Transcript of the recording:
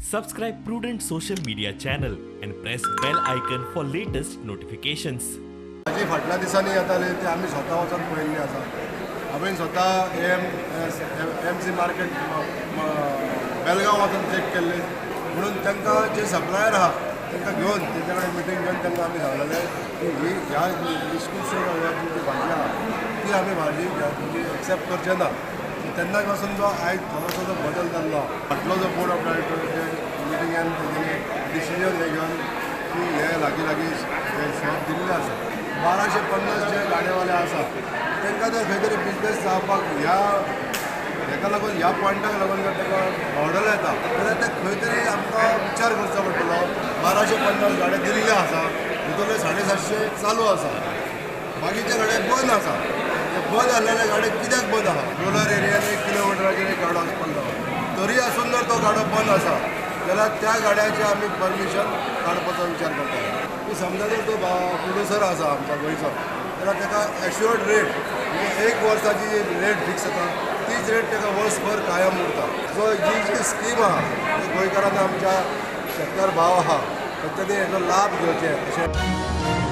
Subscribe Prudent social media channel and press bell icon for latest notifications. भाजी फाटल्या दिसांनी येताली ती आमी स्वता वचून पळयल्ली आसा. हांवें स्वता एम सी मार्केट बेलगांव वचून चॅक केल्ले. म्हणून तांकां जे सप्लायर आहा तांकां घेवन तेंच्या कडेन मिटींग घेवन तांकां आमी सांगलेलें की ही ह्या डिस्क्रिप्शन तुमची भाजी आहा ती आमी भाजी तुमची एक्सेप्ट करचे ना. तेन्ना पासून जो आयज थोडोसो जो बदल जाल्लो फाटलो जो बोर्ड ऑफ डायरेक्टर मिटिंगेन तेंच्यांनी डिसिजन हे घेवन की हे लागीं लागीं हे शॉप दिल्ले आसा. 1250 जे गाडेवाले आसा तांकां जर खंय तरी बिजनेस जावपाक ह्या हेका लागून ह्या पॉयंटाक लागून जर ताका ऑर्डर येता जाल्यार ते खंय तरी आमकां विचार करचो पडटलो. 1250 गाडे दिल्ले आसा, भितरले 750 चालू आसा, बाकीचे गाडे बंद आसा. ते बंद आसलेले गाडे कित्याक बंद आहा? रुरल एरियान 1 किलोमिटराचेर एक गाडो आसपाक जाय, तरी आसून जर तो गाडो बंद आसा जाल्यार त्या गाड्याचें आमी परमिशन काडपाचो विचार करता. की समजा जर तो प्रोड्युसर आसा आमच्या गोंयचो जाल्यार ताका एश्युअर्ड रेट म्हणजे 1 वर्साची जी रेट फिक्स जाता तीच रेट ताका वर्सभर कायम उरता. जो जी जी स्कीम आहा ती गोंयकारांना आमच्या शेतकार भाव आहा तांच्यांनी हेजो लाभ घेवचे अशें.